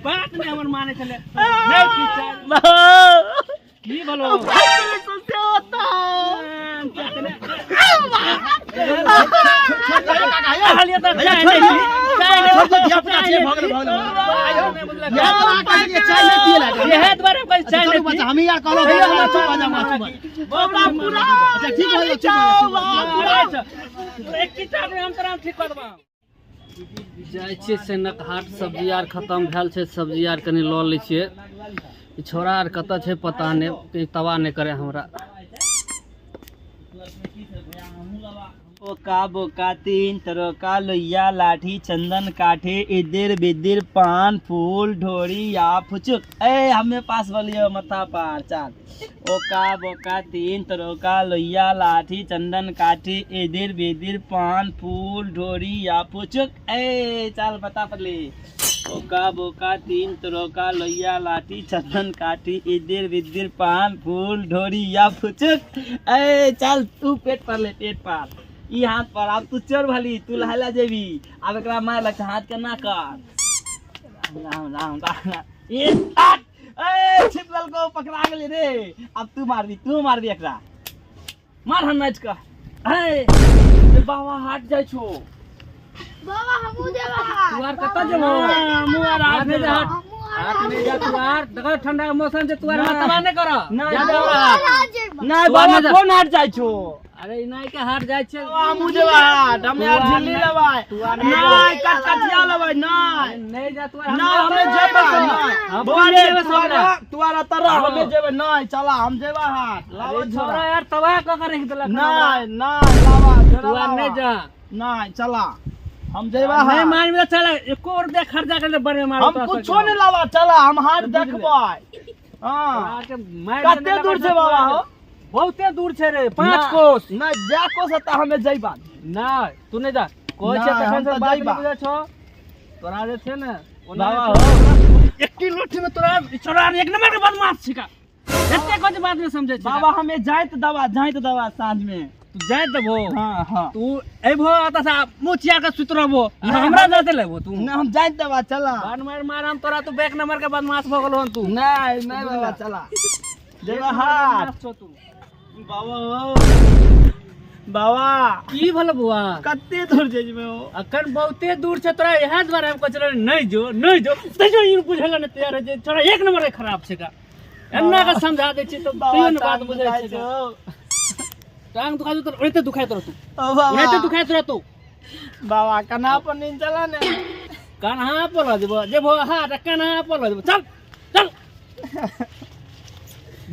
बात नहीं हमर माने छले नहीं पीछा की बोलो हम यार कहलो भैया हमरा चुप हो जा चुप अच्छा ठीक हो चुप हो एक किताब में हम तोरा ठीक कर देबा जाइ छियै सेनक हाट सब्जी आर खतम भेल छै सब्जी आर कनि लऽ लै छियै ई छौड़ा आर कतऽ छै पता नहि कहीं तबाह नहि करे हमरा ओका बोका तीन तरोका लोहिया लाठी चंदन काठी इदिर बिदिर पान फूल ढोरी या फुचुक ए हमें पास बोलियो मथा पार चाल ओका बोका तीन तरोका लोहिया लाठी चंदन काठी इदिर बिदिर पान फूल ढोरी या फुचुक ए चाल बता पड़ली ओका बोका तीन तरोका लोहिया लाठी चंदन काठी इदिर बिदिर पान फूल ढोरी या फुचुक ए चल तू पेट पर ले पेट पर ई हाथ पर आब तू चोर भली तू लहला जेबी आब एकरा मार लग हाथ के ना कर राम राम राम राम ए आट ए छिप ललको पकड़ा गेली रे अब तू मार दी तू मार दी एकरा मार हम नाच का ए बाबा हाथ जाइ छो बाबा हमहूँ जेबै तू आर कतऽ जेबो हमहूँ आर हाथ नहि जा हमहूँ आर हाथ नहि जा तू आर देखो ठंडा के मौसम छै तू आर हमरा तबाह नहि कर नहि जा जा। हाथ। हाथ जेबै नहीं तू बाबा आर नहि जा। कोन हाथ जाइ छो अरे इनाय के हाथ जाइ छै हमहूँ जेबै हाट हमे आर झिल्ली लेबै नहीं कटकटिया लेबै नहीं नहि जा तू आर नहीं हमे जेबै नहीं हम बौआ रे जेबै तू सबरा। आर तू आर एतऽ रह हमे जेबै नहीं चला हम जेबै हाट लावा अरे छोरा छोरा यार तबाह कऽ के रखि देलक हमरा। नहीं नहीं लावा छोरा तू आर लावा। नहि जा नहीं चला हम जेबै नहीं हाट मान में चल एको रुपया खर्चा कर ले बड़े मारो हम कुछो नहीं लावा चला हम हाट देखबै हाँ कते दूर छै बाबा हो बहुते दूर छै रे 5 कोस नहीं जा कोस त हमे जइबा ना तू नहीं जा कोई छै नहि, तखन हम से तऽ बात जइबा। नहीं बुझै छौ तोरा जे छै ने ओना बाबा जे हो। छौ, एक्की लोठी में तोरा छोरा एक नंबर के बदमाश छिका एते कुछ बात नहीं समझै छै बाबा हमे जाइत दवा जाइत दवा साँझ में तू जाइत देबो हाँ हाँ तू अयबो एतऽ से मुँह चिया के सुति रहबो आ हमरा जाते लेबो तू नहीं हम जाइत दवा चला बान मार मार हम तोरा तू बैक नंबर के बदमाश भऽ गेलो हन तू नहीं नहीं बाबा चला जेबा हाट बदमाश छौ तू बाबा हो बाबा की भेल बौआ कते दूर जेबे हो अखन बहुते दूर छै तोरा इएह दुआरे हम कहै छलियै नहि जो नहि जो तैयो ई बुझै लए नहि तैयार होइ छै छोरा एक नंबर के खराब छै का एन्ना के समझा दै छियै तऽ तैयो नहि बात बुझै छै का। टांग दुखाइ छौ तऽ ओनाहिते दुखाइत रहतौ ओ बाबा ओनाहिते दुखाइत रहतौ बाबा कना पर नींद चला ने कन्हा पर लऽ जेबो जेबो हाथ कन्हा पर लऽ जेबो चल चल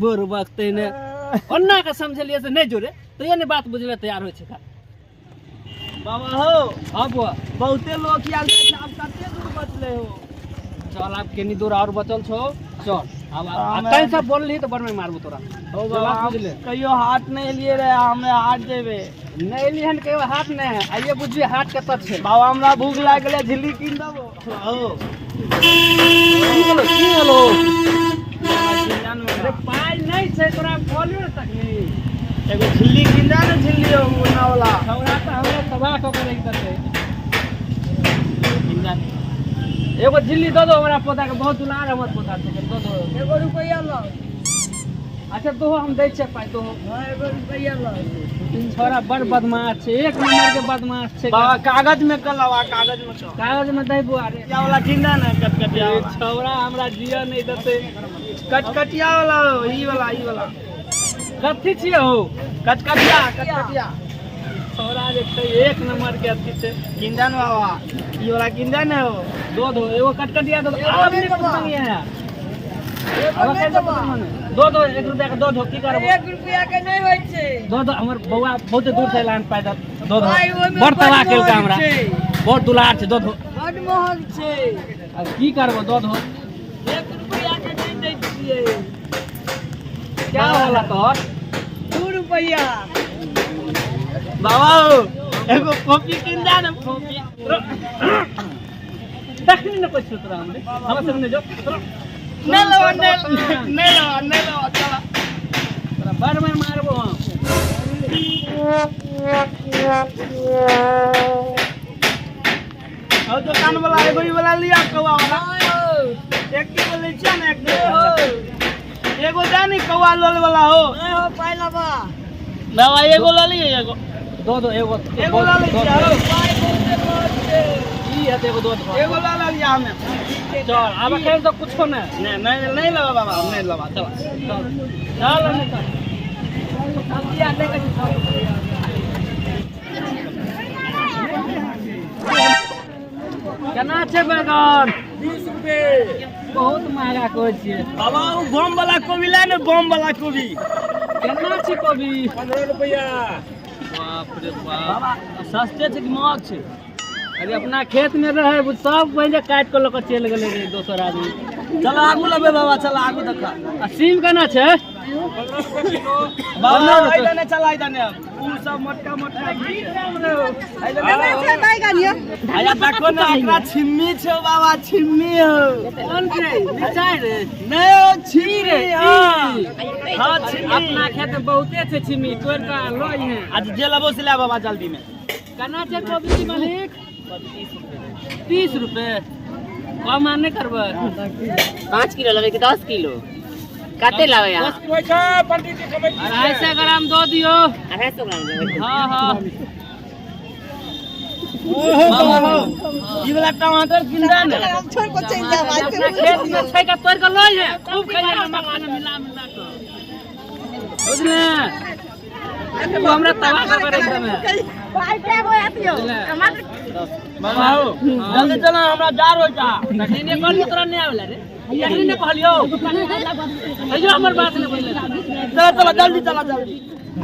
बोर वक्त ने ओन्ना के समझलियै से नहि जोड़े तैयो नहि बात बुझले तैयार होइ छै का। बाबा हो हाँ बुआ बहुते लोग आयल छै आब कते दूर बचले हो चल आब केनी दूर और बचल छौ चल आब हमे- तैं सब बोलली तऽ बड़ में मारबो तोरा हो जे बाबा बात हम बुझले कहियो हाट नहि एलियै रे हमे हाट जेबै नहि एली हन कहियो हाट नहि आइए बुझिए हाट कतऽ छै बाबा हमरा भूख लागि गेलै झिल्ली कीन देबो हो की भेलो की भेलो अरे पाइ नहि छै तोरा बोलियो ने तखनी एगो झिल्ली कीन दे ने झिल्ली हो ओना वाला छौड़ा तऽ हमरा तबाह कऽ के राखि देतै कीन दे ने। एगो झिल्ली दऽ दो हमरा पोता के बहुत दुलार हमर पोता छै दऽ दो एगो रुपैआ लऽ अच्छा दो हम दै छियै पाइ दो हाँ एगो रुपैआ लऽ छोरा बड़ बदमाश छै एक नंबर के बदमाश छै बाबा कागज में कल लावा कागज में कल कागज में दै बुआ रे कटकटिया वाला कीन दे ने कटकटिया ए वाला छौड़ा हमरा जिया नहीं देतै कटकटिया वाला हो, ई वाला ई वाला कथी छियै हो कटकटिया कटकटिया छौड़ा जे छै एक नंबर के अथी छै कीन दे ने बाबा ई वाला कीन दे ने हो दो दो एगो कटकटिया दो आब नहीं पसंद है आब कैसे पसंद है दो दो एक रुपया के दो दो की करबो एक रुपया के नहीं होइ छै दो दो हमर बौआ बहुत दूर से लान पैदल दो दो भाई, ओहिमे बड़ तबाह बड केलका महग हमरा छै। बहुत दुलार छै दो दो बड महग छै आब की करबो दो दो एक रुपया के नहीं दै छियै क्या होला तोहर दू रुपया बाबा हो, एगो कॉपी कीन दे ने कॉपी तखनी ने पैसा तोरा हमरे हमरा संग नहीं जो तोरा नहीं लेवा नहीं नहीं लेवा नहीं लेवा चला तोरा बड़ मार मारबो हम और दुकान वाला एगो ई वाला लिया कौआ वाला एक किलो लै छियै ने एक किलो एगो दे नी कौआ लोल वाला हो नहीं हो पाई लाबा बाबा एगो लऽ लियै एगो दो दो एगो एगो लऽ लै छियै हो ई है एगो दो दो एगो लऽ लेलियै हमे चल आब एखन तो कुछो नहीं नहीं नहीं नहीं लेबा बाबा हम नहीं लेबा चल चल चल नहीं चल सब्जी आ लेके चल। केना छै बैगन 20 रुपए बहुत महंगा कहै छियै बाबा ओ बम वाला कोबी ले ने बम वाला कोबी केना छै कोबी 15 रुपया बाप रे बाप बाबा सस्ते छै कि महग छै अरे अपना खेत में रहे वो सब पहिले काटि कऽ लऽ कऽ चलि गेलै रे दोसर आदमी चल आगू लेबै बाबा चल आगू देखा आ सीम केना छै बाबा एहि दने चल एहि दने उ सब मोटका मोटका आया देखो ने एकरा छिम्मी छौ बाबा छिम्मी हो कोन रे मिरचाइ रे नहीं ओ छिम्मी रे हाँ हाँ छिम्मी अपना खेत में बहुते छै छिमी तोड़ि कऽ लऽ अइहें आज जे लेबो से ले बाबा जल्दी में केना छै कोबी के मालिक 30 रुपए कम आर नहि करबै 5 किलो लेबै कि 10 किलो कते लेबै अहाँ 250 ग्राम दऽ दियौ 250 ग्राम लेबै हाँ हाँ बाबा ई वाला टमाटर किन दे ने अपना खेत में छै का तोड़ के लऽ अइहें खूब खइहें नमक मिला मिला कऽ बुझले तू हमरा तबाह कर एकदम बाबा हो जल्दी चलो हमरा जार होइ जा तखनी ने कहलियो तोरा नहि आवेला रे तखनी ने कहलियो तैयो हमर बात नहि बुझले चलो चलो जल्दी चलो जल्दी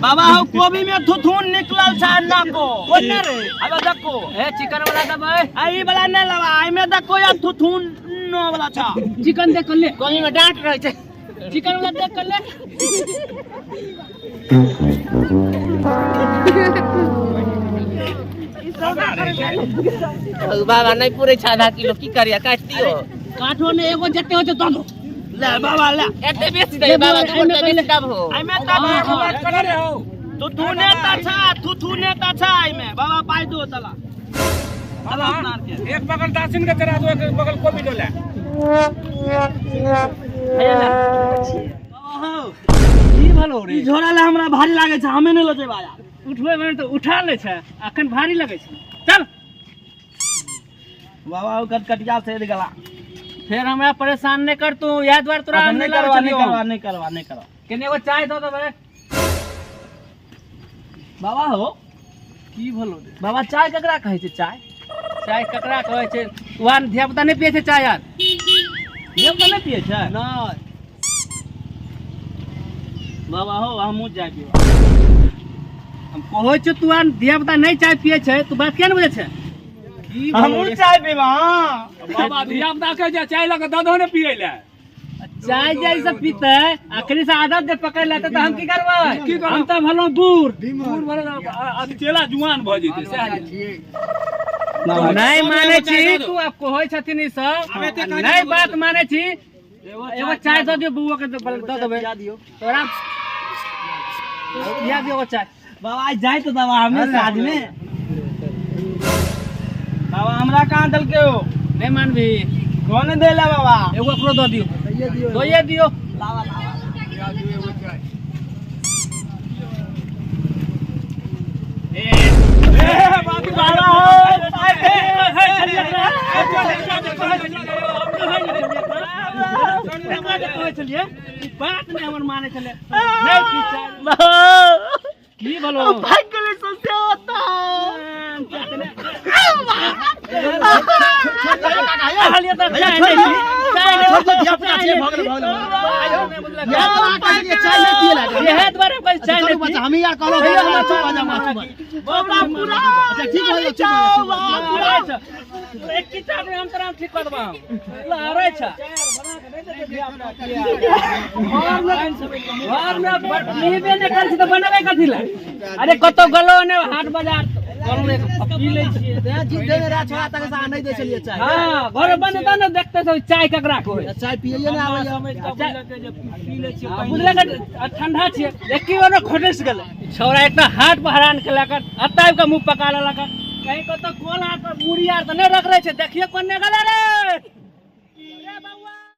बाबा हो कोबी में थुथुन निकलल छै अन्ना को कोने रे अबे देखो ए चिकन वाला देबै आ ई वाला नहीं लेबा एमे देखो या थुथुन नो वाला छ चिकन देख ले कोबी में डांट रहै छै चिकन वाला देख ले बाबा नहि पूरे छै आधा किलो की करिया काटि दियौ काठो ने एगो जते होइ छै दऽ दो ले बाबा ले एते बेसी दे बाबा दू रुपया बेसी देबहो एमे त थुथुने त छ थुथुने त छ एमे बाबा पाइ दो तला चला अपना आर के एक बगल दासिन के चढ़ा दो एक बगल कोबी डोला बाबा हो की भलो रे ई झोरा ले हमरा भारी लागे छै हमे नहि लऽ जेबै यार उठबै मे तऽ उठा लै छै अखन भारी लगै छै चल बाबा ओ कटकटिया से गेला फेर हमरा परेशान नहि कर तू इएह दुआरे तोरा अच्छा, हम नहीं नहि करवा लाबै नहीं छलियौ। करवा नहीं करवा नहीं करवा केने एगो चाय दऽ देबै बाबा हो की भलो रे बाबा चाय ककरा कहै छै चाय चाय ककरा कहै छै वहाँ धिया पुता नहि पियै छै चाय यार धिया पुता नहि पियै छै नहि बाबा हो हमहूँ चाय पीबा हम कहै छियौ तू आर धिया पुता नहि चाय पियै छै तू बात किया नहि बुझै छै की भलो हमहूँ रे? चाय पीबा हाँ। बाबा धिया पुता के जे चाय लऽ के दऽ दहो ने पियै लए चाय जे ई सब पीते अखनी से आदत जे पकड़ लेते तऽ हम की करबै की करबै? हम तऽ भलो बूढ़ बूढ़ भऽ गेल, आ चेला जुआन भऽ जेतै सएह जे। नहीं माने छी तू अब कहै छथिन ई सब नहीं बात माने छी एगो चाय दऽ दियौ बौआ के दऽ देबै तोरा दिया दियौ एगो चाय बाबा आज जाए तो बाबा हमें साथ में बाबा हमरा कहाँ देलके हो नहीं मानबी कौन देला बाबा एगो ओकरो दऽ दियौ दइए दियौ लावा लावा बाबा हो कहै छलियै ई बात नहि हमर मानै छलै नहि पी चाय। की भलो भाग गेलै ससे होता इएह दुआरे कहै चाय नहि पी। हम यार कहलो चुप हो जा चुप बाबा पूरा अच्छा ठीक हो चुप हो लड़ै छ। एक किताब में हम तोरा ठीक कऽ देबौ लड़ै छ घरमे नीबे नहि करै छी तऽ बनेबै कथी लए अरे कतौ गेलो ने हाट बाजार कहलहुँ एक पी लै छियै। तें जीत देने रहा छोड़ा तक से नहीं दे छलियै चाय। हाँ, घर बन तऽ ने देखते सब चाय ककरा कहै। चाय पियै ने आबैया। पी लै छियै। हाँ, बुझलक ठंडा छियै, एकी बार खोटस गेलै छौड़ा। एकटा हाथ पर हरान केलक, एतऽ आबि कऽ मुँह पका लेलक। कहीं कतऽ कोल आर पर मुड़ी आर तऽ नहि रगड़ै छै? देखियौ कोने गेलै रे। रे बौआ।